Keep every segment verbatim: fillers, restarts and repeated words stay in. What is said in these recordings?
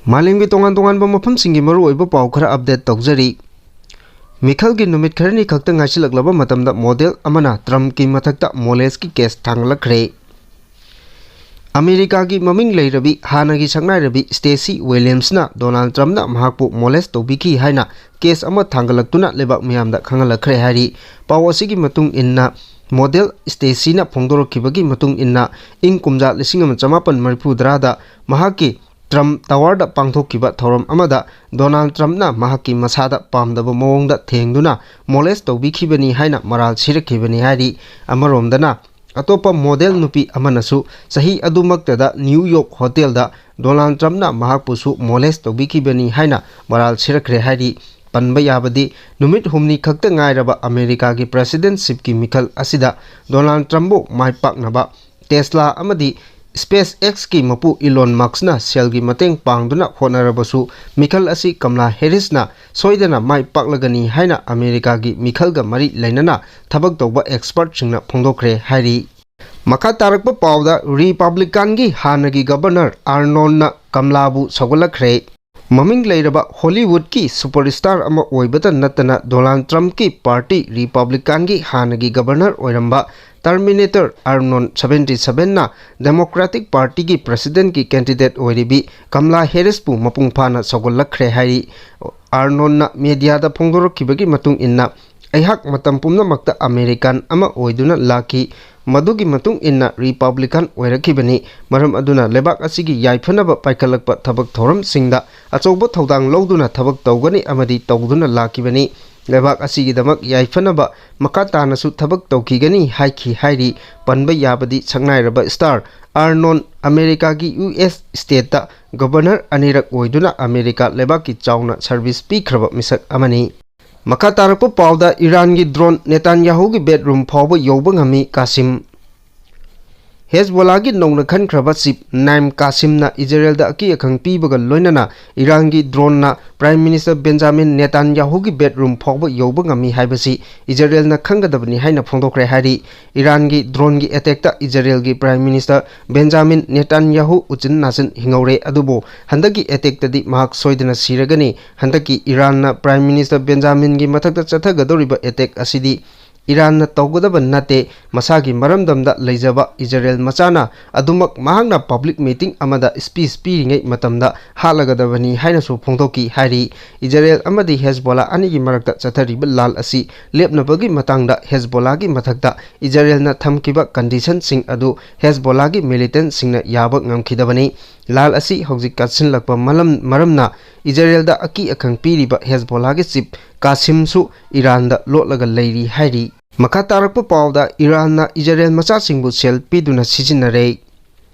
ꯃꯥꯂꯦꯝꯒꯤ ꯇꯣꯉꯥꯟ ꯇꯣꯉꯥꯟꯕ ꯃꯐꯝꯁꯤꯡꯒꯤ ꯃꯔꯨꯑꯣꯏꯕ ꯄꯥꯎ ꯈꯔ ꯑꯞꯗꯦꯠ ꯇꯧꯖꯔꯤ꯫ ꯃꯤꯈꯜꯒꯤ ꯅꯨꯃꯤꯠ ꯈꯔꯅꯤ ꯈꯛꯇ ꯉꯥꯏꯁꯤꯜꯂꯛꯂꯕ ꯃꯇꯝꯗ ꯃꯣꯗꯦꯜ ꯑꯃꯅ ꯇ꯭ꯔꯝꯞꯀꯤ ꯃꯊꯛꯇ ꯃꯣꯂꯦꯁꯀꯤ ꯀꯦꯁ ꯊꯥꯡꯒꯠꯂꯛꯈ꯭ꯔꯦ꯫ ꯑꯃꯦꯔꯤꯀꯥꯒꯤ ꯃꯃꯤꯡ ꯂꯩꯔꯕꯤ ꯍꯥꯟꯅꯒꯤ ꯁꯛꯅꯥꯏꯔꯕꯤ ꯁ꯭ꯇꯦꯁꯤ ꯋꯤꯂꯤꯌꯝꯁꯅ ꯗꯣꯅꯥꯜꯗ ꯇ꯭ꯔꯝꯞꯅ ꯃꯍꯥꯛꯄꯨ ꯃꯣꯂꯦꯁ ꯇꯧꯕꯤꯈꯤ ꯍꯥꯏꯅ ꯀꯦꯁ ꯑꯃ ꯊꯥꯡꯒꯠꯂꯛꯇꯨꯅ ꯂꯩꯕꯥꯛ ꯃꯤꯌꯥꯝꯗ ꯈꯪꯍꯜꯂꯛꯈ꯭ꯔꯦ ꯍꯥꯏꯔꯤ꯫ ꯄꯥꯎ ꯑꯁꯤꯒꯤ ꯃꯇꯨꯡ ꯏꯟꯅ, ꯃꯣꯗꯦꯜ ꯁ꯭ꯇꯦꯁꯤꯅ ꯐꯣꯡꯗꯣꯔꯛꯈꯤꯕꯒꯤ ꯃꯇꯨꯡ ꯏꯟꯅ, ꯏꯪ ꯀꯨꯝꯖꯥ ꯂꯤꯁꯤꯡ ꯑꯃ ꯆꯃꯥꯄꯟ ꯃꯔꯤꯐꯨ ꯇꯔꯥꯗ ꯃꯍꯥꯛꯀꯤ ꯇ꯭ꯔꯝꯞ ꯇꯋꯥꯔꯗ ꯄꯥꯡꯊꯣꯛꯈꯤꯕ ꯊꯧꯔꯝ ꯑꯃꯗ ꯗꯣꯅꯥꯜꯗ ꯇ꯭ꯔꯝꯞꯅ ꯃꯍꯥꯛꯀꯤ ꯃꯁꯥꯗ ꯄꯥꯝꯗꯕ ꯃꯑꯣꯡꯗ ꯊꯦꯡꯗꯨꯅ ꯃꯣꯂꯦꯁ ꯇꯧꯕꯤꯈꯤꯕꯅꯤ ꯍꯥꯏꯅ ꯃꯔꯥꯜ ꯁꯤꯔꯛꯈꯤꯕꯅꯤ ꯍꯥꯏꯔꯤ꯫ ꯑꯃꯔꯣꯝꯗꯅ, ꯑꯇꯣꯞꯄ ꯃꯣꯗꯦꯜ ꯅꯨꯄꯤ ꯑꯃꯅꯁꯨ ꯆꯍꯤ ꯑꯗꯨꯃꯛꯇꯗ ꯅ꯭ꯌꯨ ꯌꯣꯔꯛ ꯍꯣꯇꯦꯜꯗ ꯗꯣꯅꯥꯜꯗ ꯇ꯭ꯔꯝꯞꯅ ꯃꯍꯥꯛꯄꯨꯁꯨ ꯃꯣꯂꯦꯁ ꯇꯧꯕꯤꯈꯤꯕꯅꯤ ꯍꯥꯏꯅ ꯃꯔꯥꯜ ꯁꯤꯔꯛꯈ꯭ꯔꯦ ꯍꯥꯏꯔꯤ꯫ ꯄꯟꯕ ꯌꯥꯕꯗꯤ, ꯅꯨꯃꯤꯠ ꯍꯨꯝꯅꯤ ꯈꯛꯇ ꯉꯥꯏꯔꯕ ꯑꯃꯦꯔꯤꯀꯥꯒꯤ ꯄ꯭ꯔꯦꯁꯤꯗꯦꯟꯁꯤꯞꯀꯤ ꯃꯤꯈꯜ ꯑꯁꯤꯗ ꯗꯣꯅꯥꯜꯗ ꯇ꯭ꯔꯝꯞꯕꯨ ꯃꯥꯏ ꯄꯥꯛꯅꯕ ꯇꯦꯁꯂꯥ ꯑꯃꯗꯤ ꯁ꯭ꯄꯦꯁ ꯑꯦꯛꯁꯀꯤ ꯃꯄꯨ ꯏꯂꯣꯟ ꯃꯛꯁꯅ ꯁꯦꯜꯒꯤ ꯃꯇꯦꯡ ꯄꯥꯡꯗꯨꯅ ꯍꯣꯠꯅꯔꯕꯁꯨ, ꯃꯤꯈꯜ ꯑꯁꯤ ꯀꯝꯂꯥ ꯍꯦꯔꯤꯁꯅ ꯁꯣꯏꯗꯅ ꯃꯥꯏ ꯄꯥꯛꯂꯒꯅꯤ ꯍꯥꯏꯅ ꯑꯃꯦꯔꯤꯀꯥꯒꯤ ꯃꯤꯈꯜꯒ ꯃꯔꯤ ꯂꯩꯅꯅ ꯊꯕꯛ ꯇꯧꯕ ꯑꯦꯛꯁꯄꯔꯠꯁꯤꯡꯅ ꯐꯣꯡꯗꯣꯛꯈ꯭ꯔꯦ ꯍꯥꯏꯔꯤ꯫ ꯃꯈꯥ ꯇꯥꯔꯛꯄ ꯄꯥꯎꯗ, ꯔꯤꯄꯕ꯭ꯂꯤꯀꯥꯟꯒꯤ ꯍꯥꯟꯅꯒꯤ ꯒꯕꯔꯅꯔ ꯑꯥꯔꯅꯣꯟꯅ ꯀꯝꯂꯥꯕꯨ ꯁꯧꯒꯠꯂꯛꯈ꯭ꯔꯦ꯫ ꯃꯃꯤꯡ ꯂꯩꯔꯕ ꯍꯣꯂꯤꯋꯨꯗꯀꯤ ꯁꯨꯄꯔꯁ꯭ꯇꯥꯔ ꯑꯃ ꯑꯣꯏꯕꯇ ꯅꯠꯇꯅ ꯗꯣꯅꯥꯜꯗ ꯇ꯭ꯔꯝꯞꯀꯤ ꯄꯥꯔꯇꯤ ꯔꯤꯄꯕ꯭ꯂꯤꯀꯥꯟꯒꯤ ꯍꯥꯟꯅꯒꯤ ꯒꯕꯔꯅꯔ ꯑꯣꯏꯔꯝꯕ ꯇꯔꯃꯤꯅꯦꯇꯔ ꯑꯥꯔꯅꯣꯟ ꯁꯚꯦꯟꯇꯤ ꯁꯚꯦꯟꯅ ꯗꯦꯃꯣꯀ꯭ꯔꯦꯇꯤꯛ ꯄꯥꯔꯇꯤꯒꯤ ꯄ꯭ꯔꯦꯁꯤꯗꯦꯟꯠꯀꯤ ꯀꯦꯟꯗꯤꯗꯦꯠ ꯑꯣꯏꯔꯤꯕꯤ ꯀꯝꯂꯥ ꯍꯦꯔꯤꯁꯄꯨ ꯃꯄꯨꯡ ꯐꯥꯅ ꯁꯧꯒꯠꯂꯛꯈ꯭ꯔꯦ ꯍꯥꯏꯔꯤ꯫ ꯑꯥꯔꯅꯣꯟꯅ ꯃꯦꯗꯤꯌꯥꯗ ꯐꯣꯡꯗꯣꯔꯛꯈꯤꯕꯒꯤ ꯃꯇꯨꯡ ꯏꯟꯅ, "ꯑꯩꯍꯥꯛ ꯃꯇꯝ ꯄꯨꯝꯅꯃꯛꯇ ꯑꯃꯦꯔꯤꯀꯥꯟ ꯑꯃ ꯑꯣꯏꯗꯨꯅ ꯂꯥꯛꯈꯤ꯫ ꯃꯗꯨꯒꯤ ꯃꯇꯨꯡ ꯏꯟꯅ ꯔꯤꯄꯕ꯭ꯂꯤꯀꯥꯟ ꯑꯣꯏꯔꯛꯈꯤꯕꯅꯤ꯫ ꯃꯔꯝ ꯑꯗꯨꯅ ꯂꯩꯕꯥꯛ ꯑꯁꯤꯒꯤ ꯌꯥꯏꯐꯅꯕ ꯄꯥꯏꯈꯠꯂꯛꯄ ꯊꯕꯛ ꯊꯧꯔꯝꯁꯤꯡꯗ ꯑꯆꯧꯕ ꯊꯧꯗꯥꯡ ꯂꯧꯗꯨꯅ ꯊꯕꯛ ꯇꯧꯒꯅꯤ ꯑꯃꯗꯤ ꯇꯧꯗꯨꯅ ꯂꯥꯛꯈꯤꯕꯅꯤ꯫ ꯂꯩꯕꯥꯛ ꯑꯁꯤꯒꯤꯗꯃꯛ ꯌꯥꯏꯐꯅꯕ ꯃꯈꯥ ꯇꯥꯅꯁꯨ ꯊꯕꯛ ꯇꯧꯈꯤꯒꯅꯤ" ꯍꯥꯏꯈꯤ ꯍꯥꯏꯔꯤ꯫ ꯄꯟꯕ ꯌꯥꯕꯗꯤ, ꯁꯛꯅꯥꯏꯔꯕ ꯁ꯭ꯇꯥꯔ ꯑꯥꯔꯅꯣꯟ ꯑꯃꯦꯔꯤꯀꯥꯒꯤ ꯌꯨ ꯑꯦꯁ ꯁ꯭ꯇꯦꯠꯇ ꯒꯕꯔꯅꯔ ꯑꯅꯤꯔꯛ ꯑꯣꯏꯗꯨꯅ ꯑꯃꯦꯔꯤꯀꯥ ꯂꯩꯕꯥꯛꯀꯤ ꯆꯥꯎꯅ ꯁꯔꯚꯤꯁ ꯄꯤꯈ꯭ꯔꯕ ꯃꯤꯁꯛ ꯑꯃꯅꯤ꯫ ꯃꯈꯥ ꯇꯥꯔꯛꯄ ꯄꯥꯎꯗ, ꯏꯔꯥꯟꯒꯤ ꯗ꯭ꯔꯣꯟ ꯅꯦꯇꯥꯟꯌꯥꯍꯨꯒꯤ ꯕꯦꯗꯔꯨꯝ ꯐꯥꯎꯕ ꯌꯧꯕ ꯉꯝꯃꯤ, ꯀꯥꯁꯤꯝ꯫ ꯍꯦꯖꯕꯣꯂꯥꯒꯤ ꯅꯧꯅ ꯈꯟꯈ꯭ꯔꯕ ꯆꯤꯞ ꯅꯥꯏꯝ ꯀꯥꯁꯤꯝꯅ ꯏꯖꯔꯦꯜꯗ ꯑꯀꯤ ꯑꯈꯪ ꯄꯤꯕꯒ ꯂꯣꯏꯅꯅ ꯏꯔꯥꯟꯒꯤ ꯗ꯭ꯔꯣꯟꯅ ꯄ꯭ꯔꯥꯏꯝ ꯃꯤꯅꯤꯁꯇꯔ ꯕꯦꯟꯖꯥꯃꯤꯟ ꯅꯦꯇꯥꯟꯌꯥꯍꯨꯒꯤ ꯕꯦꯗꯔꯨꯝ ꯐꯥꯎꯕ ꯌꯧꯕ ꯉꯝꯃꯤ ꯍꯥꯏꯕꯁꯤ ꯏꯖꯔꯦꯜꯅ ꯈꯪꯒꯗꯕꯅꯤ ꯍꯥꯏꯅ ꯐꯣꯡꯗꯣꯛꯈ꯭ꯔꯦ ꯍꯥꯏꯔꯤ꯫ ꯏꯔꯥꯟꯒꯤ ꯗ꯭ꯔꯣꯟꯒꯤ ꯑꯦꯇꯦꯛꯇ ꯏꯖꯔꯦꯜꯒꯤ ꯄ꯭ꯔꯥꯏꯝ ꯃꯤꯅꯤꯁꯇꯔ ꯕꯦꯟꯖꯥꯃꯤꯟ ꯅꯦꯇꯥꯟꯌꯥꯍꯨ ꯎꯆꯤꯟ ꯅꯥꯆꯤꯟ ꯍꯤꯡꯍꯧꯔꯦ, ꯑꯗꯨꯕꯨ ꯍꯟꯗꯛꯀꯤ ꯑꯦꯇꯦꯛꯇꯗꯤ ꯃꯍꯥꯛ ꯁꯣꯏꯗꯅ ꯁꯤꯔꯒꯅꯤ꯫ ꯍꯟꯗꯛꯀꯤ ꯏꯔꯥꯟꯅ ꯄ꯭ꯔꯥꯏꯝ ꯃꯤꯅꯤꯁꯇꯔ ꯕꯦꯟꯖꯥꯃꯤꯟꯒꯤ ꯃꯊꯛꯇ ꯆꯠꯊꯒꯗꯧꯔꯤꯕ ꯑꯦꯇꯦꯛ ꯑꯁꯤꯗꯤ ꯏꯔꯥꯟꯅ ꯇꯧꯒꯗꯕ ꯅꯠꯇꯦ꯫ ꯃꯁꯥꯒꯤ ꯃꯔꯝꯗꯝꯗ ꯂꯩꯖꯕ ꯏꯖꯔꯦꯜ ꯃꯆꯥꯅ ꯑꯗꯨꯃꯛ ꯃꯍꯥꯛꯅ ꯄꯕ꯭ꯂꯤꯛ ꯃꯤꯇꯤꯡ ꯑꯃꯗ ꯁ꯭ꯄꯤꯆ ꯄꯤꯔꯤꯉꯩ ꯃꯇꯝꯗ ꯍꯥꯠꯂꯒꯗꯕꯅꯤ ꯍꯥꯏꯅꯁꯨ ꯐꯣꯡꯗꯣꯛꯈꯤ ꯍꯥꯏꯔꯤ꯫ ꯏꯖꯔꯦꯜ ꯑꯃꯗꯤ ꯍꯦꯖꯕꯣꯂꯥ ꯑꯅꯤꯒꯤ ꯃꯔꯛꯇ ꯆꯠꯊꯔꯤꯕ ꯂꯥꯜ ꯑꯁꯤ ꯂꯦꯞꯅꯕꯒꯤ ꯃꯇꯥꯡꯗ ꯍꯦꯖꯕꯣꯂꯥꯒꯤ ꯃꯊꯛꯇ ꯏꯖꯔꯦꯜꯅ ꯊꯝꯈꯤꯕ ꯀꯟꯗꯤꯁꯟꯁꯤꯡ ꯑꯗꯨ ꯍꯦꯖꯕꯣꯂꯥꯒꯤ ꯃꯤꯂꯤꯇꯦꯟꯠꯁꯤꯡꯅ ꯌꯥꯕ ꯉꯝꯈꯤꯗꯕꯅꯤ꯫ ꯂꯥꯜ ꯑꯁꯤ ꯍꯧꯖꯤꯛ ꯀꯥꯁꯤꯜꯂꯛꯄ ꯃꯔꯝ-, ꯃꯔꯝꯅ ꯏꯖꯔꯦꯜꯗ ꯑꯀꯤ ꯑꯈꯪ ꯄꯤꯔꯤꯕ ꯍꯦꯖꯕꯣꯂꯥꯒꯤ ꯆꯤꯞ ꯀꯥꯁꯤꯝꯁꯨ ꯏꯔꯥꯟꯗ ꯂꯣꯠꯂꯒ ꯂꯩꯔꯤ ꯍꯥꯏꯔꯤ꯫ ꯃꯈꯥ ꯇꯥꯔꯛꯄ ꯄꯥꯎꯗ, ꯏꯔꯥꯟꯅ ꯏꯖꯔꯦꯜ ꯃꯆꯥꯁꯤꯡꯕꯨ ꯁꯦꯜ ꯄꯤꯗꯨꯅ ꯁꯤꯖꯤꯟꯅꯔꯦ꯫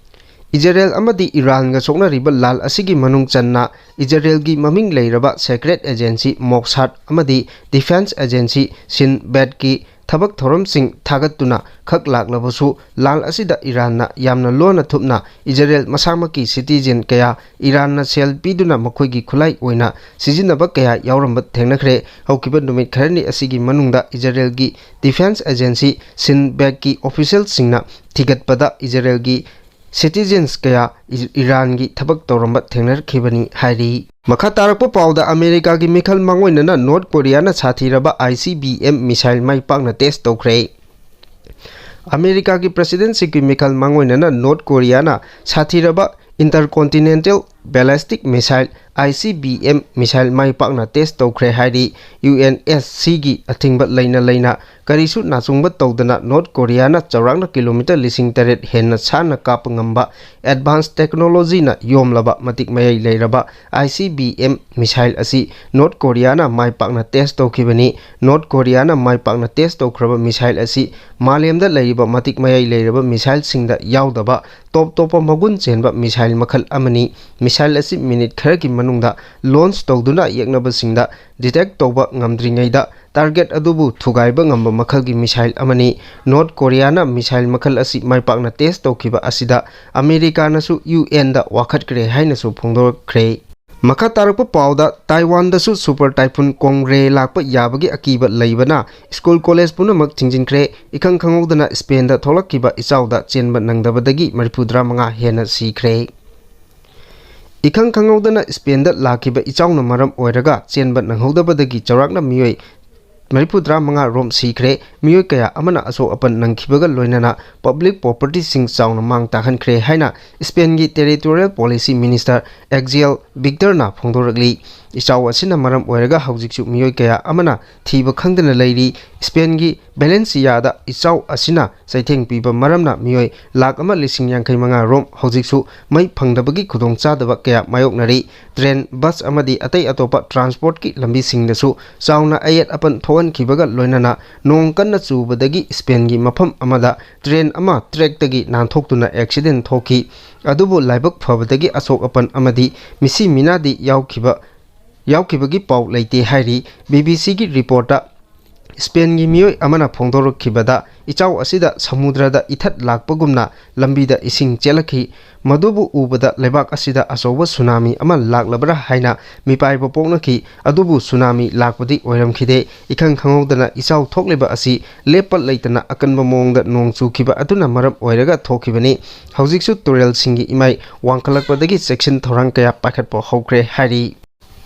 ꯏꯖꯔꯦꯜ ꯑꯃꯗꯤ ꯏꯔꯥꯟꯒ ꯁꯣꯛꯅꯔꯤꯕ ꯂꯥꯜ ꯑꯁꯤꯒꯤ ꯃꯅꯨꯡ ꯆꯟꯅ ꯏꯖꯔꯦꯜꯒꯤ ꯃꯃꯤꯡ ꯂꯩꯔꯕ ꯁꯦꯀ꯭ꯔꯦꯠ ꯑꯦꯖꯦꯟꯁꯤ ꯃꯣꯁꯥꯗ ꯑꯃꯗꯤ ꯗꯤꯐꯦꯟꯁ ꯑꯦꯖꯦꯟꯁꯤ ꯁꯤꯟ ꯕꯦꯠꯀꯤ ꯊꯕꯛ ꯊꯧꯔꯝꯁꯤꯡ ꯊꯥꯒꯠꯇꯨꯅ ꯈꯛ ꯂꯥꯛꯂꯕꯁꯨ, ꯂꯥꯜ ꯑꯁꯤꯗ ꯏꯔꯥꯟꯅ ꯌꯥꯝꯅ ꯂꯣꯟꯅ ꯊꯨꯞꯅ ꯏꯖꯔꯦꯜ ꯃꯁꯥꯃꯛꯀꯤ ꯁꯤꯇꯤꯖꯦꯟ ꯀꯌꯥ ꯏꯔꯥꯟꯅ ꯁꯦꯜ ꯄꯤꯗꯨꯅ ꯃꯈꯣꯏꯒꯤ ꯈꯨꯠꯂꯥꯏ ꯑꯣꯏꯅ ꯁꯤꯖꯤꯟꯅꯕ ꯀꯌꯥ ꯌꯥꯎꯔꯝꯕ ꯊꯦꯡꯅꯈ꯭ꯔꯦ꯫ ꯍꯧꯈꯤꯕ ꯅꯨꯃꯤꯠ ꯈꯔꯅꯤ ꯑꯁꯤꯒꯤ ꯃꯅꯨꯡꯗ ꯏꯖꯔꯦꯜꯒꯤ ꯗꯤꯐꯦꯟꯁ ꯑꯦꯖꯦꯟꯁꯤ ꯁꯤꯟ ꯕꯦꯠꯀꯤ ꯑꯣꯐꯤꯁꯤꯌꯦꯜꯁꯤꯡꯅ ꯊꯤꯒꯠꯄꯗ ꯏꯖꯔꯦꯜꯒꯤ ꯁꯤꯇꯤꯖꯦꯟꯁ ꯀꯌꯥ ꯏ-, ꯏꯔꯥꯟꯒꯤ ꯊꯕꯛ ꯇꯧꯔꯝꯕ ꯊꯦꯡꯅꯔꯛꯈꯤꯕꯅꯤ ꯍꯥꯏꯔꯤ꯫ ꯃꯈꯥ ꯇꯥꯔꯛꯄ ꯄꯥꯎꯗ, ꯑꯃꯦꯔꯤꯀꯥꯒꯤ ꯃꯤꯈꯜ ꯃꯥꯡꯑꯣꯏꯅꯅ north ꯀꯣꯔꯤꯌꯥꯅ ꯁꯥꯊꯤꯔꯕ I C B M missile ꯃꯥꯏ ꯄꯥꯛꯅ ꯇꯦꯁ ꯇꯧꯈ꯭ꯔꯦ꯫ ꯑꯃꯦꯔꯤꯀꯥꯒꯤ ꯄ꯭ꯔꯦꯁꯤꯗꯦꯟꯁꯤꯞꯀꯤ ꯃꯤꯈꯜ ꯃꯥꯡꯑꯣꯏꯅꯅ north ꯀꯣꯔꯤꯌꯥꯅ ꯁꯥꯊꯤꯔꯕ ꯏꯟꯇꯔꯀꯣꯟꯇꯤꯅꯦꯟꯇꯦꯜ ꯕꯦꯂꯦꯁꯇꯤꯛ missile, I C B M missile ꯃꯥꯏ ꯄꯥꯛꯅ ꯇꯦꯁ ꯇꯧꯈ꯭ꯔꯦ ꯍꯥꯏꯔꯤ꯫ ꯌꯨ ꯑꯦꯟ ꯑꯦꯁ ꯁꯤꯒꯤ ꯑꯊꯤꯡꯕ ꯂꯩꯅ ꯂꯩꯅ ꯀꯔꯤꯁꯨ ꯅꯥꯆꯨꯡꯕ ꯇꯧꯗꯅ ꯅꯣꯔꯠ ꯀꯣꯔꯤꯌꯥꯅ ꯆꯥꯎꯔꯥꯛꯅ ꯀꯤꯂꯣꯃꯤꯇꯔ ꯂꯤꯁꯤꯡ ꯇꯔꯦꯠ ꯍꯦꯟꯅ ꯁꯥꯟꯅ ꯀꯥꯞꯄ ꯉꯝꯕ ꯑꯦꯗꯚꯥꯟꯁ ꯇꯦꯛꯅꯣꯂꯣꯖꯤꯅ ꯌꯣꯝꯂꯕ ꯃꯇꯤꯛ ꯃꯌꯥꯏ ꯂꯩꯔꯕ I C B M missile ꯑꯁꯤ ꯅꯣꯔꯠ ꯀꯣꯔꯤꯌꯥꯅ ꯃꯥꯏ ꯄꯥꯛꯅ ꯇꯦꯁ ꯇꯧꯈꯤꯕꯅꯤ꯫ ꯅꯣꯔꯠ ꯀꯣꯔꯤꯌꯥꯅ ꯃꯥꯏ ꯄꯥꯛꯅ ꯇꯦꯁ ꯇꯧꯈ꯭ꯔꯕ ꯃꯤꯁꯥꯏꯜ ꯑꯁꯤ ꯃꯥꯂꯦꯝꯗ ꯂꯩꯔꯤꯕ ꯃꯇꯤꯛ ꯃꯌꯥꯏ ꯂꯩꯔꯕ ꯃꯤꯁꯥꯏꯜꯁꯤꯡꯗ ꯌꯥꯎꯗꯕ ꯇꯣꯞ ꯇꯣꯞꯄ ꯃꯒꯨꯟ ꯆꯦꯟꯕ ꯃꯤꯁꯥꯏꯜ ꯃꯈꯜ ꯑꯃꯅꯤ꯫ ꯃꯤꯁꯥꯏꯜ ꯑꯁꯤ ꯃꯤꯅꯤꯠ ꯈꯔꯒꯤ ꯃꯅꯨꯡꯗ ꯂꯣꯟꯆ ꯇꯧꯗꯨꯅ ꯌꯦꯛꯅꯕꯁꯤꯡꯗ ꯗꯤꯇꯦꯛ ꯇꯧꯕ ꯉꯝꯗ꯭ꯔꯤꯉꯩꯗ target ꯑꯗꯨꯕꯨ ꯊꯨꯒꯥꯏꯕ ꯉꯝꯕ ꯃꯈꯜꯒꯤ missile ꯑꯃꯅꯤ꯫ North Korea ꯅ missile ꯃꯈꯜ ꯑꯁꯤ ꯃꯥꯏ ꯄꯥꯛꯅ test ꯇꯧꯈꯤꯕ ꯑꯁꯤꯗ ꯑꯃꯦꯔꯤꯀꯥꯅꯁꯨ U N ꯗ ꯋꯥꯀꯠꯈ꯭ꯔꯦ ꯍꯥꯏꯅꯁꯨ ꯐꯣꯡꯗꯣꯔꯛꯈ꯭ꯔꯦ꯫ ꯃꯈꯥ ꯇꯥꯔꯛꯄ ꯄꯥꯎꯗ, ꯇꯥꯏꯋꯥꯟꯗꯁꯨ super typhoon Kongre ꯂꯥꯛꯄ ꯌꯥꯕꯒꯤ ꯑꯀꯤꯕ ꯂꯩꯕꯅ school college ꯄꯨꯝꯅꯃꯛ ꯊꯤꯡꯖꯤꯟꯈ꯭ꯔꯦ꯫ ꯏꯈꯪ ꯈꯪꯍꯧꯗꯅ Spain ꯗ ꯊꯣꯛꯂꯛꯈꯤꯕ ꯏꯆꯥꯎꯗ ꯆꯦꯟꯕ ꯅꯪꯗꯕꯗꯒꯤ ꯃꯔꯤꯐꯨꯇꯔꯥ ꯃꯉꯥ ꯍꯦꯟꯅ ꯁꯤꯈ꯭ꯔꯦ꯫ ꯏꯈꯪ ꯈꯪꯍꯧꯗꯅ Spain ꯗ ꯂꯥꯛꯈꯤꯕ ꯏꯆꯥꯎꯅ ꯃꯔꯝ ꯑꯣꯏꯔꯒ ꯆꯦꯟꯕ ꯅꯪꯍꯧꯗꯕꯗꯒꯤ ꯆꯥꯎꯔꯥꯛꯅ ꯃꯤꯑꯣꯏ ꯃꯔꯤꯐꯨꯇꯔꯥ ꯃꯉꯥ ꯔꯣꯝ ꯁꯤꯈ꯭ꯔꯦ꯫ ꯃꯤꯑꯣꯏ ꯀꯌꯥ ꯑꯃꯅ ꯑꯁꯣꯛ ꯑꯄꯟ ꯅꯪꯈꯤꯕꯒ ꯂꯣꯏꯅꯅ public property ꯁꯤꯡ ꯆꯥꯎꯅ ꯃꯥꯡ ꯇꯥꯛꯍꯟꯈ꯭ꯔꯦ ꯍꯥꯏꯅ Spain ꯒꯤ territorial policy minister Axel Victor ꯅ ꯐꯣꯡꯗꯣꯔꯛꯂꯤ꯫ ꯏꯆꯥꯎ ꯑꯁꯤꯅ ꯃꯔꯝ ꯑꯣꯏꯔꯒ ꯍꯧꯖꯤꯛꯁꯨ ꯃꯤꯑꯣꯏ ꯀꯌꯥ ꯑꯃꯅ ꯊꯤꯕ ꯈꯪꯗꯅ ꯂꯩꯔꯤ꯫ Spain ꯒꯤ Valencia ꯗ ꯏꯆꯥꯎ ꯑꯁꯤꯅ ꯆꯩꯊꯦꯡ ꯄꯤꯕ ꯃꯔꯝꯅ ꯃꯤꯑꯣꯏ ꯂꯥꯈ ꯑꯃ ꯂꯤꯁꯤꯡ ꯌꯥꯡꯈꯩ ꯃꯉꯥ ꯔꯣꯝ ꯍꯧꯖꯤꯛꯁꯨ ꯃꯩ ꯐꯪꯗꯕꯒꯤ ꯈꯨꯗꯣꯡꯆꯥꯗꯕ ꯀꯌꯥ ꯃꯥꯌꯣꯛꯅꯔꯤ꯫ Train, bus ꯑꯃꯗꯤ ꯑꯇꯩ ꯑꯇꯣꯞꯄ transport ꯀꯤ ꯂꯝꯕꯤꯁꯤꯡꯗꯁꯨ ꯆꯥꯎꯅ ꯑꯌꯦꯠ ꯑꯄꯟ ꯊꯣꯛꯍꯟꯈꯤꯕꯒ ꯂꯣꯏꯅꯅ ꯅꯣꯡ ꯀꯟꯅ ꯆꯨꯕꯗꯒꯤ Spain ꯒꯤ ꯃꯐꯝ ꯑꯃꯗ train ꯑꯃ track ꯇꯒꯤ ꯅꯥꯟꯊꯣꯛꯇꯨꯅ accident ꯊꯣꯛꯈꯤ꯫ ꯑꯗꯨꯕꯨ ꯂꯥꯏꯕꯛ ꯐꯕꯗꯒꯤ ꯑꯁꯣꯛ ꯑꯄꯟ ꯑꯃꯗꯤ ꯃꯤꯁꯤ ꯃꯤꯅꯥꯗꯤ ꯌꯥꯎꯈꯤꯕ, ꯌꯥꯎꯈꯤꯕꯒꯤ ꯄꯥꯎ ꯂꯩꯇꯦ ꯍꯥꯏꯔꯤ꯫ B B C ꯒꯤ report ꯇ Spain ꯒꯤ ꯃꯤꯑꯣꯏ ꯑꯃꯅ ꯐꯣꯡꯗꯣꯔꯛꯈꯤꯕꯗ, ꯏꯆꯥꯎ ꯑꯁꯤꯗ ꯁꯃꯨꯗ꯭ꯔꯗ ꯏꯊꯠ ꯂꯥꯛꯄꯒꯨꯝꯅ ꯂꯝꯕꯤꯗ ꯏꯁꯤꯡ ꯆꯦꯜꯂꯛꯈꯤ꯫ ꯃꯗꯨꯕꯨ ꯎꯕꯗ ꯂꯩꯕꯥꯛ ꯑꯁꯤꯗ ꯑꯆꯧꯕ tsunami ꯑꯃ ꯂꯥꯛꯂꯕ꯭ꯔꯥ ꯍꯥꯏꯅ ꯃꯤꯄꯥꯏꯕ ꯄꯣꯛꯅꯈꯤ꯫ ꯑꯗꯨꯕꯨ tsunami ꯂꯥꯛꯄꯗꯤ ꯑꯣꯏꯔꯝꯈꯤꯗꯦ꯫ ꯏꯈꯪ ꯈꯪꯍꯧꯗꯅ ꯏꯆꯥꯎ ꯊꯣꯛꯂꯤꯕ ꯑꯁꯤ ꯂꯦꯞꯄ ꯂꯩꯇꯅ ꯑꯀꯟꯕ ꯃꯑꯣꯡꯗ ꯅꯣꯡ ꯆꯨꯈꯤꯕ ꯑꯗꯨꯅ ꯃꯔꯝ ꯑꯣꯏꯔꯒ ꯊꯣꯛꯈꯤꯕꯅꯤ꯫ ꯍꯧꯖꯤꯛꯁꯨ ꯇꯨꯔꯦꯜꯁꯤꯡꯒꯤ ꯏꯃꯥꯏ ꯋꯥꯡꯈꯠꯂꯛꯄꯗꯒꯤ ꯆꯦꯛꯁꯤꯟ ꯊꯧꯔꯥꯡ ꯀꯌꯥ ꯄꯥꯏꯈꯠꯄ ꯍꯧꯈ꯭ꯔꯦ ꯍꯥꯏꯔꯤ꯫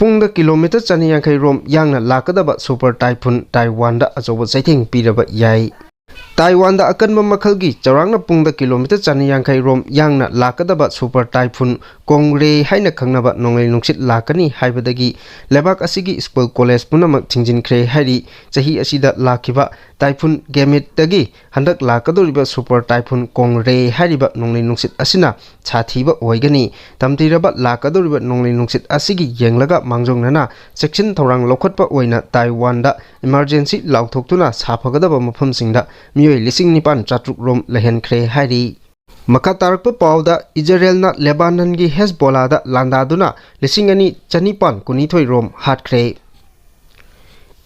ꯄꯨꯡꯗ kilometre ꯆꯅꯤ ꯌꯥꯡꯈꯩ ꯔꯣꯝ ꯌꯥꯡꯅ ꯂꯥꯛꯀꯗꯕ super typhoon ꯇꯥꯏꯋꯥꯟꯗ ꯑꯆꯧꯕ ꯆꯩꯊꯦꯡ ꯄꯤꯔꯕ ꯌꯥꯏ꯫ ꯇꯥꯏꯋꯥꯟꯗ ꯑꯀꯟꯕ ꯃꯈꯜꯒꯤ ꯆꯥꯎꯔꯥꯛꯅ ꯄꯨꯡꯗ kilometre ꯆꯅꯤ ꯌꯥꯡꯈꯩ ꯔꯣꯝ ꯌꯥꯡꯅ ꯂꯥꯛꯀꯗꯕ super typhoon ꯀꯣꯡꯒ꯭ꯔꯦ ꯍꯥꯏꯅ ꯈꯪꯅꯕ ꯅꯣꯡꯂꯩ ꯅꯨꯡꯁꯤꯠ ꯂꯥꯛꯀꯅꯤ ꯍꯥꯏꯕꯗꯒꯤ ꯂꯩꯕꯥꯛ ꯑꯁꯤꯒꯤ school college ꯄꯨꯝꯅꯃꯛ ꯊꯤꯡꯖꯤꯟꯈ꯭ꯔꯦ ꯍꯥꯏꯔꯤ꯫ ꯆꯍꯤ ꯑꯁꯤꯗ ꯂꯥꯛꯈꯤꯕ typhoon ꯒꯦꯃꯤꯠꯇꯒꯤ ꯍꯟꯗꯛ ꯂꯥꯛꯀꯗꯧꯔꯤꯕ super typhoon ꯀꯣꯡꯒ꯭ꯔꯦ ꯍꯥꯏꯔꯤꯕ ꯅꯣꯡꯂꯩ ꯅꯨꯡꯁꯤꯠ ꯑꯁꯤꯅ ꯁꯥꯊꯤꯕ ꯑꯣꯏꯒꯅꯤ꯫ ꯇꯝꯊꯤꯔꯕ ꯂꯥꯛꯀꯗꯧꯔꯤꯕ ꯅꯣꯡꯂꯩ ꯅꯨꯡꯁꯤꯠ ꯑꯁꯤꯒꯤ ꯌꯦꯡꯂꯒ ꯃꯥꯡꯖꯧꯅꯅ ꯆꯦꯛꯁꯤꯟ ꯊꯧꯔꯥꯡ ꯂꯧꯈꯠꯄ ꯑꯣꯏꯅ ꯇꯥꯏꯋꯥꯟꯗ emergency ꯂꯥꯎꯊꯣꯛꯇꯨꯅ ꯁꯥꯐꯒꯗꯕ ꯃꯐꯝꯁꯤꯡꯗ ꯃꯤꯑꯣꯏ ꯂꯤꯁꯤꯡ ꯅꯤꯄꯥꯟ ꯆꯥꯇ꯭ꯔꯨꯛ ꯔꯣꯝ ꯂꯩꯍꯟꯈ꯭ꯔꯦ ꯍꯥꯏꯔꯤ꯫ ꯃꯈꯥ ꯇꯥꯔꯛꯄ ꯄꯥꯎꯗ, ꯏꯖꯔꯦꯜꯅ ꯂꯦꯕꯥꯅꯟꯒꯤ ꯍꯦꯖꯕꯣꯂꯥꯗ ꯂꯥꯟꯗꯥꯗꯨꯅ ꯂꯤꯁꯤꯡ ꯑꯅꯤ ꯆꯅꯤꯄꯥꯟ ꯀꯨꯟꯅꯤꯊꯣꯏ ꯔꯣꯝ ꯍꯥꯠꯈ꯭ꯔꯦ꯫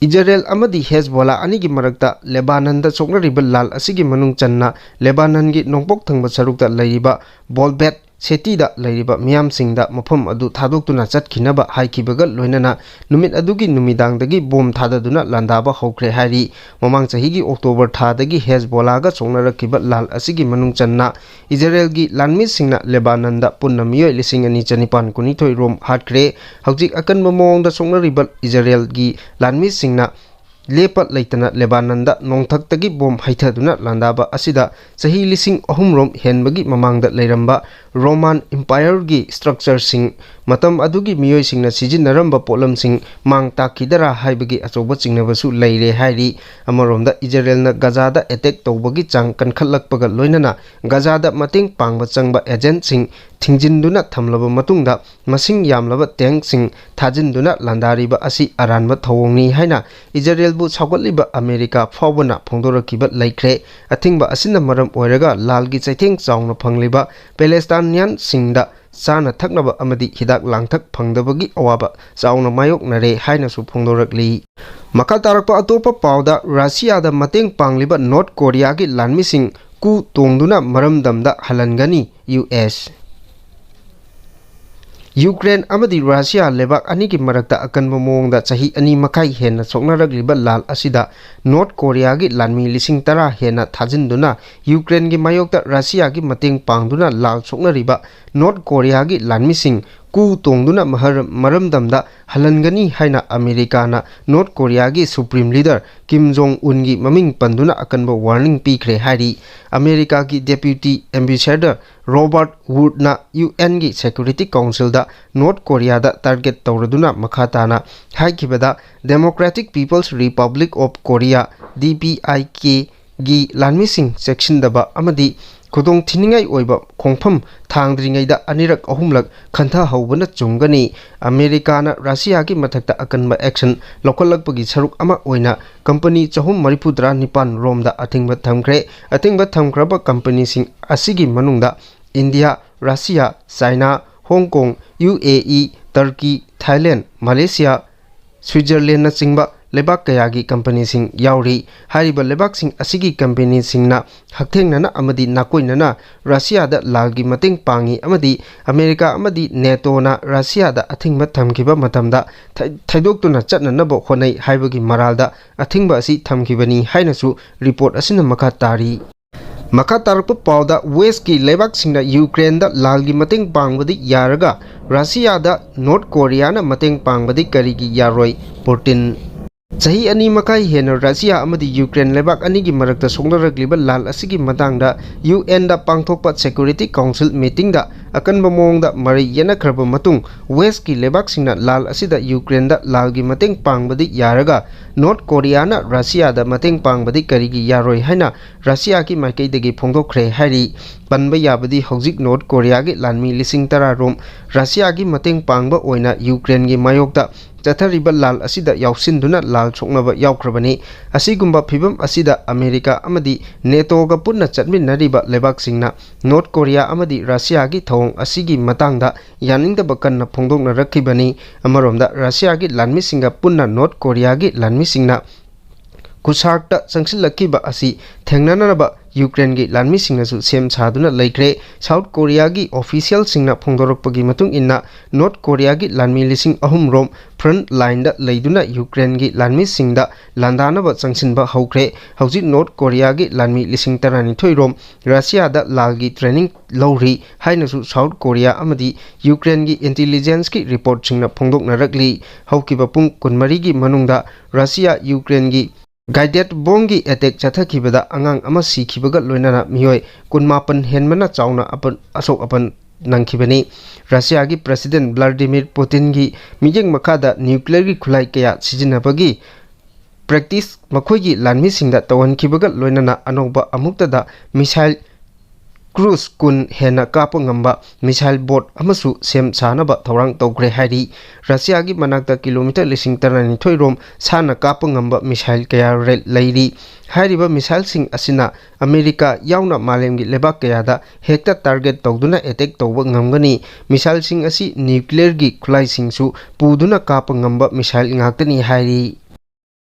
ꯏꯖꯔꯦꯜ ꯑꯃꯗꯤ ꯍꯦꯖꯕꯣꯂꯥ ꯑꯅꯤꯒꯤ ꯃꯔꯛꯇ ꯂꯦꯕꯥꯅꯟꯗ ꯁꯣꯛꯅꯔꯤꯕ ꯂꯥꯜ ꯑꯁꯤꯒꯤ ꯃꯅꯨꯡ ꯆꯟꯅ ꯂꯦꯕꯥꯅꯟꯒꯤ ꯅꯣꯡꯄꯣꯛ ꯊꯪꯕ ꯁꯔꯨꯛꯇ ꯂꯩꯔꯤꯕ ꯕꯣꯜꯕꯦꯠ ꯁꯦꯇꯤꯗ ꯂꯩꯔꯤꯕ ꯃꯤꯌꯥꯝꯁꯤꯡꯗ ꯃꯐꯝ ꯑꯗꯨ ꯊꯥꯗꯣꯛꯇꯨꯅ ꯆꯠꯈꯤꯅꯕ ꯍꯥꯏꯈꯤꯕꯒ ꯂꯣꯏꯅꯅ ꯅꯨꯃꯤꯠ ꯑꯗꯨꯒꯤ ꯅꯨꯃꯤꯗꯥꯡꯗꯒꯤ ꯕꯣꯝ ꯊꯥꯗꯗꯨꯅ ꯂꯥꯟꯗꯥꯕ ꯍꯧꯈ꯭ꯔꯦ ꯍꯥꯏꯔꯤ꯫ ꯃꯃꯥꯡ ꯆꯍꯤꯒꯤ ꯑꯣꯛꯇꯣꯕꯔ ꯊꯥꯗꯒꯤ ꯍꯦꯖꯕꯣꯂꯥꯒ ꯁꯣꯛꯅꯔꯛꯈꯤꯕ ꯂꯥꯜ ꯑꯁꯤꯒꯤ ꯃꯅꯨꯡ ꯆꯟꯅ ꯏꯖꯔꯦꯜꯒꯤ ꯂꯥꯟꯃꯤꯁꯤꯡꯅ ꯂꯦꯕꯥꯅꯟꯗ ꯄꯨꯟꯅ ꯃꯤꯑꯣꯏ ꯂꯤꯁꯤꯡ ꯑꯅꯤ ꯆꯅꯤꯄꯥꯟ ꯀꯨꯟꯅꯤꯊꯣꯏ ꯔꯣꯝ ꯍꯥꯠꯈ꯭ꯔꯦ꯫ ꯍꯧꯖꯤꯛ ꯑꯀꯟꯕ ꯃꯑꯣꯡꯗ ꯁꯣꯛꯅꯔꯤꯕ ꯏꯖꯔꯦꯜꯒꯤ ꯂꯥꯟꯃꯤꯁꯤꯡꯅ ꯂꯦꯞꯄ ꯂꯩꯇꯅ ꯂꯦꯕꯥꯅꯟꯗ ꯅꯣꯡꯊꯛꯇꯒꯤ ꯕꯣꯝ ꯍꯩꯊꯗꯨꯅ ꯂꯥꯟꯗꯥꯕ ꯑꯁꯤꯗ ꯆꯍꯤ ꯂꯤꯁꯤꯡ ꯑꯍꯨꯝ ꯔꯣꯝ ꯍꯦꯟꯕꯒꯤ ꯃꯃꯥꯡꯗ ꯂꯩꯔꯝꯕ ꯔꯣꯃꯥꯟ ꯏꯝꯄꯥꯌꯔꯒꯤ ꯁ꯭ꯇ꯭ꯔꯛꯆꯔꯁꯤꯡ, ꯃꯇꯝ ꯑꯗꯨꯒꯤ ꯃꯤꯑꯣꯏꯁꯤꯡꯅ ꯁꯤꯖꯤꯟꯅꯔꯝꯕ ꯄꯣꯠꯂꯝꯁꯤꯡ ꯃꯥꯡ ꯇꯥꯛꯈꯤꯗꯔꯥ ꯍꯥꯏꯕꯒꯤ ꯑꯆꯧꯕ ꯆꯤꯡꯅꯕꯁꯨ ꯂꯩꯔꯦ ꯍꯥꯏꯔꯤ꯫ ꯑꯃꯔꯣꯝꯗ ꯏꯖꯔꯦꯜꯅ ꯒꯖꯥꯗ ꯑꯦꯇꯦꯛ ꯇꯧꯕꯒꯤ ꯆꯥꯡ ꯀꯟꯈꯠꯂꯛꯄꯒ ꯂꯣꯏꯅꯅ ꯒꯖꯥꯗ ꯃꯇꯦꯡ ꯄꯥꯡꯕ ꯆꯪꯕ ꯑꯦꯖꯦꯟꯠꯁꯤꯡ ꯊꯤꯡꯖꯤꯟꯗꯨꯅ ꯊꯝꯂꯕ ꯃꯇꯨꯡꯗ ꯃꯁꯤꯡ ꯌꯥꯝꯂꯕ ꯇꯦꯡꯛꯁꯤꯡ ꯊꯥꯖꯤꯟꯗꯨꯅ ꯂꯥꯟꯗꯥꯔꯤꯕ ꯑꯁꯤ ꯑꯔꯥꯟꯕ ꯊꯧꯑꯣꯡꯅꯤ ꯍꯥꯏꯅ ꯏꯖꯔꯦꯜꯕꯨ ꯁꯧꯒꯠꯂꯤꯕ ꯑꯃꯦꯔꯤꯀꯥ ꯐꯥꯎꯕꯅ ꯐꯣꯡꯗꯣꯔꯛꯈꯤꯕ ꯂꯩꯈ꯭ꯔꯦ꯫ ꯑꯊꯤꯡꯕ ꯑꯁꯤꯅ ꯃꯔꯝ ꯑꯣꯏꯔꯒ ꯂꯥꯜꯒꯤ ꯆꯩꯊꯦꯡ ꯆꯥꯎꯅ ꯐꯪꯂꯤꯕ ꯄꯦꯂꯦꯁꯇꯥꯏꯅꯤꯌꯟꯁꯤꯡꯗ ꯆꯥꯅ ꯊꯛꯅꯕ ꯑꯃꯗꯤ ꯍꯤꯗꯥꯛ ꯂꯥꯡꯊꯛ ꯐꯪꯗꯕꯒꯤ ꯑꯋꯥꯕ ꯆꯥꯎꯅ ꯃꯥꯌꯣꯛꯅꯔꯦ ꯍꯥꯏꯅꯁꯨ ꯐꯣꯡꯗꯣꯔꯛꯂꯤ꯫ ꯃꯈꯥ ꯇꯥꯔꯛꯄ ꯑꯇꯣꯞꯄ ꯄꯥꯎꯗ, ꯔꯁꯤꯌꯥꯗ ꯃꯇꯦꯡ ꯄꯥꯡꯂꯤꯕ ꯅꯣꯔꯠ ꯀꯣꯔꯤꯌꯥꯒꯤ ꯂꯥꯟꯃꯤꯁꯤꯡ ꯀꯨ ꯇꯣꯡꯗꯨꯅ ꯃꯔꯝꯗꯝꯗ ꯍꯜꯍꯟꯒꯅꯤ ꯌꯨ ꯑꯦꯁ꯫ ꯌꯨꯀ꯭ꯔꯦꯟ ꯑꯃꯗꯤ ꯔꯁꯤꯌꯥ ꯂꯩꯕꯥꯛ ꯑꯅꯤꯒꯤ ꯃꯔꯛꯇ ꯑꯀꯟꯕ ꯃꯑꯣꯡꯗ ꯆꯍꯤ ꯑꯅꯤ ꯃꯈꯥꯏ ꯍꯦꯟꯅ ꯁꯣꯛꯅꯔꯛꯂꯤꯕ ꯂꯥꯜ ꯑꯁꯤꯗ ꯅꯣꯔꯠ ꯀꯣꯔꯤꯌꯥꯒꯤ ꯂꯥꯟꯃꯤ ꯂꯤꯁꯤꯡ ꯇꯔꯥ ꯍꯦꯟꯅ ꯊꯥꯖꯤꯟꯗꯨꯅ ꯌꯨꯀ꯭ꯔꯦꯟꯒꯤ ꯃꯥꯌꯣꯛꯇ ꯔꯁꯤꯌꯥꯒꯤ ꯃꯇꯦꯡ ꯄꯥꯡꯗꯨꯅ ꯂꯥꯜ ꯁꯣꯛꯅꯔꯤꯕ ꯅꯣꯔꯠ ꯀꯣꯔꯤꯌꯥꯒꯤ ꯂꯥꯟꯃꯤꯁꯤꯡ ꯀꯨ ꯇꯣꯡꯗꯨꯅ ꯃꯍꯔ-, ꯃꯔꯝꯗꯝꯗ ꯍꯜꯍꯟꯒꯅꯤ ꯍꯥꯏꯅ ꯑꯃꯦꯔꯤꯀꯥꯅ ꯅꯣꯔꯠ ꯀꯣꯔꯤꯌꯥꯒꯤ ꯁꯨꯄ꯭ꯔꯤꯝ ꯂꯤꯗꯔ ꯀꯤꯝ ꯖꯣꯡ ꯎꯟꯒꯤ ꯃꯃꯤꯡ ꯄꯟꯗꯨꯅ ꯑꯀꯟꯕ ꯋꯥꯔꯅꯤꯡ ꯄꯤꯈ꯭ꯔꯦ ꯍꯥꯏꯔꯤ꯫ ꯑꯃꯦꯔꯤꯀꯥꯒꯤ ꯗꯦꯄ꯭ꯌꯨꯇꯤ ꯑꯦꯝꯕꯦꯁꯦꯗꯔ ꯔꯣꯕꯥꯔꯠ ꯋꯨꯗꯅ ꯌꯨ ꯑꯦꯟꯒꯤ ꯁꯦꯀ꯭ꯌꯨꯔꯤꯇꯤ ꯀꯥꯎꯟꯁꯤꯜꯗ ꯅꯣꯔꯠ ꯀꯣꯔꯤꯌꯥꯗ ꯇꯥꯔꯒꯦꯠ ꯇꯧꯔꯗꯨꯅ ꯃꯈꯥ ꯇꯥꯅ ꯍꯥꯏꯈꯤꯕꯗ, Democratic People's Republic of Korea, D P I ꯀꯦ, ꯒꯤ ꯂꯥꯟꯃꯤꯁꯤꯡ ꯆꯦꯛꯁꯤꯟꯗꯕ ꯑꯃꯗꯤ ꯈꯨꯗꯣꯡ ꯊꯤꯅꯤꯡꯉꯥꯏ ꯑꯣꯏꯕ ꯈꯣꯡꯐꯝ ꯊꯥꯡꯗ꯭ꯔꯤꯉꯩꯗ ꯑꯅꯤꯔꯛ ꯑꯍꯨꯝꯂꯛ ꯈꯟꯊꯍꯧꯕꯅ ꯆꯨꯝꯒꯅꯤ꯫ ꯑꯃꯦꯔꯤꯀꯥꯅ ꯔꯁꯤꯌꯥꯒꯤ ꯃꯊꯛꯇ ꯑꯀꯟꯕ ꯑꯦꯛꯁꯟ ꯂꯧꯈꯠꯂꯛꯄꯒꯤ ꯁꯔꯨꯛ ꯑꯃ ꯑꯣꯏꯅ ꯀꯝꯄꯅꯤ ꯆꯍꯨꯝ ꯃꯔꯤꯐꯨ ꯇꯔꯥ ꯅꯤꯄꯥꯟ ꯔꯣꯝꯗ ꯑꯊꯤꯡꯕ ꯊꯝꯈ꯭ꯔꯦ꯫ ꯑꯊꯤꯡꯕ ꯊꯝꯈ꯭ꯔꯕ ꯀꯝꯄꯅꯤꯁꯤꯡ ꯑꯁꯤꯒꯤ ꯃꯅꯨꯡꯗ ꯏꯟꯗꯤꯌꯥ, ꯔꯁꯤꯌꯥ, ꯆꯥꯏꯅꯥ, ꯍꯣꯡ ꯀꯣꯡ, ꯌꯨ ꯑꯦ ꯏ, ꯇꯔꯀꯤ, ꯊꯥꯏꯂꯦꯟ, ꯃꯂꯦꯁꯤꯌꯥ, ꯁ꯭ꯋꯤꯠꯖꯔꯂꯦꯟꯅꯆꯤꯡꯕ ꯂꯩꯕꯥꯛ ꯀꯌꯥꯒꯤ ꯀꯝꯄꯅꯤꯁꯤꯡ ꯌꯥꯎꯔꯤ꯫ ꯍꯥꯏꯔꯤꯕ ꯂꯩꯕꯥꯛꯁꯤꯡ ꯑꯁꯤꯒꯤ ꯀꯝꯄꯦꯅꯤꯁꯤꯡꯅ ꯍꯛꯊꯦꯡꯅꯅ ꯑꯃꯗꯤ ꯅꯥꯀꯣꯏꯅꯅ ꯔꯁꯤꯌꯥꯗ ꯂꯥꯜꯒꯤ ꯃꯇꯦꯡ ꯄꯥꯡꯏ ꯑꯃꯗꯤ ꯑꯃꯦꯔꯤꯀꯥ ꯑꯃꯗꯤ ꯅꯦꯇꯣꯅ ꯔꯁꯤꯌꯥꯗ ꯑꯊꯤꯡꯕ ꯊꯝꯈꯤꯕ ꯃꯇꯝꯗ ꯊꯩ-, ꯊꯩꯗꯣꯛꯇꯨꯅ ꯆꯠꯅꯅꯕ ꯍꯣꯠꯅꯩ ꯍꯥꯏꯕꯒꯤ ꯃꯔꯥꯜꯗ ꯑꯊꯤꯡꯕ ꯑꯁꯤ ꯊꯝꯈꯤꯕꯅꯤ ꯍꯥꯏꯅꯁꯨ ꯔꯤꯄꯣꯔꯠ ꯑꯁꯤꯅ ꯃꯈꯥ ꯇꯥꯔꯤ꯫ ꯃꯈꯥ ꯇꯥꯔꯛꯄ ꯄꯥꯎꯗ, ꯋꯦꯁꯀꯤ ꯂꯩꯕꯥꯛꯁꯤꯡꯅ ꯌꯨꯀ꯭ꯔꯦꯟꯗ ꯂꯥꯜꯒꯤ ꯃꯇꯦꯡ ꯄꯥꯡꯕꯗꯤ ꯌꯥꯔꯒ ꯔꯁꯤꯌꯥꯗ ꯅꯣꯔꯠ ꯀꯣꯔꯤꯌꯥꯅ ꯃꯇꯦꯡ ꯄꯥꯡꯕꯗꯤ ꯀꯔꯤꯒꯤ ꯌꯥꯔꯣꯏ? ꯄꯨꯇꯤꯟ꯫ ꯆꯍꯤ ꯑꯅꯤ ꯃꯈꯥꯏ ꯍꯦꯟꯅ ꯔꯁꯤꯌꯥ ꯑꯃꯗꯤ ꯌꯨꯀ꯭ꯔꯦꯟ ꯂꯩꯕꯥꯛ ꯑꯅꯤꯒꯤ ꯃꯔꯛꯇ ꯁꯣꯛꯅꯔꯛꯂꯤꯕ ꯂꯥꯜ ꯑꯁꯤꯒꯤ ꯃꯇꯥꯡꯗ ꯌꯨ ꯑꯦꯟꯗ ꯄꯥꯡꯊꯣꯛꯄ ꯁꯦꯀ꯭ꯌꯨꯔꯤꯇꯤ ꯀꯥꯎꯟꯁꯤꯜ ꯃꯤꯇꯤꯡꯗ ꯑꯀꯟꯕ ꯃꯑꯣꯡꯗ ꯃꯔꯩ ꯌꯦꯠꯅꯈ꯭ꯔꯕ ꯃꯇꯨꯡ, ꯋꯦꯁꯀꯤ ꯂꯩꯕꯥꯛꯁꯤꯡꯅ ꯂꯥꯜ ꯑꯁꯤꯗ ꯌꯨꯀ꯭ꯔꯦꯟꯗ ꯂꯥꯜꯒꯤ ꯃꯇꯦꯡ ꯄꯥꯡꯕꯗꯤ ꯌꯥꯔꯒ ꯅꯣꯔꯠ ꯀꯣꯔꯤꯌꯥꯅ ꯔꯁꯤꯌꯥꯗ ꯃꯇꯦꯡ ꯄꯥꯡꯕꯗꯤ ꯀꯔꯤꯒꯤ ꯌꯥꯔꯣꯏ ꯍꯥꯏꯅ ꯔꯁꯤꯌꯥꯒꯤ ꯃꯥꯏꯀꯩꯗꯒꯤ ꯐꯣꯡꯗꯣꯛꯈ꯭ꯔꯦ ꯍꯥꯏꯔꯤ꯫ ꯄꯟꯕ ꯌꯥꯕꯗꯤ ꯍꯧꯖꯤꯛ ꯅꯣꯔꯠ ꯀꯣꯔꯤꯌꯥꯒꯤ ꯂꯥꯟꯃꯤ ꯂꯤꯁꯤꯡ ꯇꯔꯥ ꯔꯣꯝ ꯔꯁꯤꯌꯥꯒꯤ ꯃꯇꯦꯡ ꯄꯥꯡꯕ ꯑꯣꯏꯅ ꯌꯨꯀ꯭ꯔꯦꯟꯒꯤ ꯃꯥꯌꯣꯛꯇ ꯆꯠꯊꯔꯤꯕ ꯂꯥꯜ ꯑꯁꯤꯗ ꯌꯥꯎꯁꯤꯟꯗꯨꯅ ꯂꯥꯜ ꯁꯣꯛꯅꯕ ꯌꯥꯎꯈ꯭ꯔꯕꯅꯤ꯫ ꯑꯁꯤꯒꯨꯝꯕ ꯐꯤꯚꯝ ꯑꯁꯤꯗ ꯑꯃꯦꯔꯤꯀꯥ ꯑꯃꯗꯤ ꯅꯦꯇꯣꯒ ꯄꯨꯟꯅ ꯆꯠꯃꯤꯟꯅꯔꯤꯕ ꯂꯩꯕꯥꯛꯁꯤꯡꯅ ꯅꯣꯔꯠ ꯀꯣꯔꯤꯌꯥ ꯑꯃꯗꯤ ꯔꯁꯤꯌꯥꯒꯤ ꯊꯧꯑꯣꯡ ꯑꯁꯤꯒꯤ ꯃꯇꯥꯡꯗ ꯌꯥꯅꯤꯡꯗꯕ ꯀꯟꯅ ꯐꯣꯡꯗꯣꯛꯅꯔꯛꯈꯤꯕꯅꯤ꯫ ꯑꯃꯔꯣꯝꯗ ꯔꯁꯤꯌꯥꯒꯤ ꯂꯥꯟꯃꯤꯁꯤꯡꯒ ꯄꯨꯟꯅ ꯅꯣꯔꯠ ꯀꯣꯔꯤꯌꯥꯒꯤ ꯂꯥꯟꯃꯤꯁꯤꯡꯅ ꯀꯨꯁꯥꯔꯛꯇ ꯆꯪꯁꯤꯜꯂꯛꯈꯤꯕ ꯑꯁꯤ ꯊꯦꯡꯅꯅꯅꯕ ꯌꯨꯀ꯭ꯔꯦꯟꯒꯤ ꯂꯥꯟꯃꯤꯁꯤꯡꯅꯁꯨ ꯁꯦꯝ ꯁꯥꯗꯨꯅ ꯂꯩꯈ꯭ꯔꯦ꯫ ꯁꯥꯎꯠ ꯀꯣꯔꯤꯌꯥꯒꯤ ꯑꯣꯐꯤꯁꯤꯌꯦꯜꯁꯤꯡꯅ ꯐꯣꯡꯗꯣꯔꯛꯄꯒꯤ ꯃꯇꯨꯡ ꯏꯟꯅ, ꯅꯣꯔꯠ ꯀꯣꯔꯤꯌꯥꯒꯤ ꯂꯥꯟꯃꯤ ꯂꯤꯁꯤꯡ ꯑꯍꯨꯝ ꯔꯣꯝ ꯐ꯭ꯔꯟꯠ ꯂꯥꯏꯟꯗ ꯂꯩꯗꯨꯅ ꯌꯨꯀ꯭ꯔꯦꯟꯒꯤ ꯂꯥꯟꯃꯤꯁꯤꯡꯗ ꯂꯥꯟꯗꯥꯅꯕ ꯆꯪꯁꯤꯟꯕ ꯍꯧꯈ꯭ꯔꯦ꯫ ꯍꯧꯖꯤꯛ ꯅꯣꯔꯠ ꯀꯣꯔꯤꯌꯥꯒꯤ ꯂꯥꯟꯃꯤ ꯂꯤꯁꯤꯡ ꯇꯔꯥꯅꯤꯊꯣꯏ ꯔꯣꯝ ꯔꯁꯤꯌꯥꯗ ꯂꯥꯜꯒꯤ ꯇ꯭ꯔꯦꯅꯤꯡ ꯂꯧꯔꯤ ꯍꯥꯏꯅꯁꯨ ꯁꯥꯎꯠ ꯀꯣꯔꯤꯌꯥ ꯑꯃꯗꯤ ꯌꯨꯀ꯭ꯔꯦꯟꯒꯤ ꯏꯟꯇꯤꯂꯤꯖꯦꯟꯁꯀꯤ ꯔꯤꯄꯣꯔꯠꯁꯤꯡꯅ ꯐꯣꯡꯗꯣꯛꯅꯔꯛꯂꯤ꯫ ꯍꯧꯈꯤꯕ ꯄꯨꯡ ꯀꯨꯟꯃꯔꯤꯒꯤ ꯃꯅꯨꯡꯗ ꯔꯁꯤꯌꯥ ꯌꯨꯀ꯭ꯔꯦꯟꯒꯤ ꯒꯥꯏꯗꯦꯠ ꯕꯣꯝꯒꯤ ꯑꯦꯇꯦꯛ ꯆꯠꯊꯈꯤꯕꯗ ꯑꯉꯥꯡ ꯑꯃ ꯁꯤꯈꯤꯕꯒ ꯂꯣꯏꯅꯅ ꯃꯤꯑꯣꯏ ꯀꯨꯟꯃꯥꯄꯟ ꯍꯦꯟꯕꯅ ꯆꯥꯎꯅ ꯑꯄꯟ-, ꯑꯁꯣꯛ ꯑꯄꯟ ꯅꯪꯈꯤꯕꯅꯤ꯫ ꯔꯁꯤꯌꯥꯒꯤ ꯄ꯭ꯔꯁꯤꯗꯦꯟ ꯚ꯭ꯂꯥꯗꯤꯃꯤꯔ ꯄꯨꯇꯤꯟꯒꯤ ꯃꯤꯠꯌꯦꯡ ꯃꯈꯥꯗ ꯅ꯭ꯌꯨꯀ꯭ꯂꯤꯌꯔꯒꯤ ꯈꯨꯠꯂꯥꯏ ꯀꯌꯥ ꯁꯤꯖꯤꯟꯅꯕꯒꯤ ꯄ꯭ꯔꯦꯛꯇꯤꯁ ꯃꯈꯣꯏꯒꯤ ꯂꯥꯟꯃꯤꯁꯤꯡꯗ ꯇꯧꯍꯟꯈꯤꯕꯒ ꯂꯣꯏꯅꯅ ꯑꯅꯧꯕ ꯑꯃꯨꯛꯇꯗ ꯃꯤꯁꯥꯏꯜ ꯀ꯭ꯔꯨꯖ ꯀꯨꯟ ꯍꯦꯟꯅ ꯀꯥꯞꯄ ꯉꯝꯕ ꯃꯤꯁꯥꯏꯜ ꯕꯣꯠ ꯑꯃꯁꯨ ꯁꯦꯝ ꯁꯥꯅꯕ ꯊꯧꯔꯥꯡ ꯇꯧꯈ꯭ꯔꯦ ꯍꯥꯏꯔꯤ꯫ ꯔꯁꯤꯌꯥꯒꯤ ꯃꯅꯥꯛꯇ ꯀꯤꯂꯣꯃꯤꯇꯔ ꯂꯤꯁꯤꯡ ꯇꯔꯥꯅꯤꯊꯣꯏ ꯔꯣꯝ ꯁꯥꯟꯅ ꯀꯥꯞꯄ ꯉꯝꯕ ꯃꯤꯁꯥꯏꯜ ꯀꯌꯥ ꯔꯦ-, ꯂꯩꯔꯤ꯫ ꯍꯥꯏꯔꯤꯕ ꯃꯤꯁꯥꯏꯜꯁꯤꯡ ꯑꯁꯤꯅ ꯑꯃꯦꯔꯤꯀꯥ ꯌꯥꯎꯅ ꯃꯥꯂꯦꯝꯒꯤ ꯂꯩꯕꯥꯛ ꯀꯌꯥꯗ ꯍꯦꯛꯇ ꯇꯥꯔꯒꯦꯠ ꯇꯧꯗꯨꯅ ꯑꯦꯇꯦꯛ ꯇꯧꯕ ꯉꯝꯒꯅꯤ꯫ ꯃꯤꯁꯥꯏꯜꯁꯤꯡ ꯑꯁꯤ ꯅ꯭ꯌꯨꯀ꯭ꯂꯤꯌꯔꯒꯤ ꯈꯨꯠꯂꯥꯏꯁꯤꯡꯁꯨ ꯄꯨꯗꯨꯅ ꯀꯥꯞꯄ ꯉꯝꯕ ꯃꯤꯁꯥꯏꯜ ꯉꯥꯛꯇꯅꯤ ꯍꯥꯏꯔꯤ꯫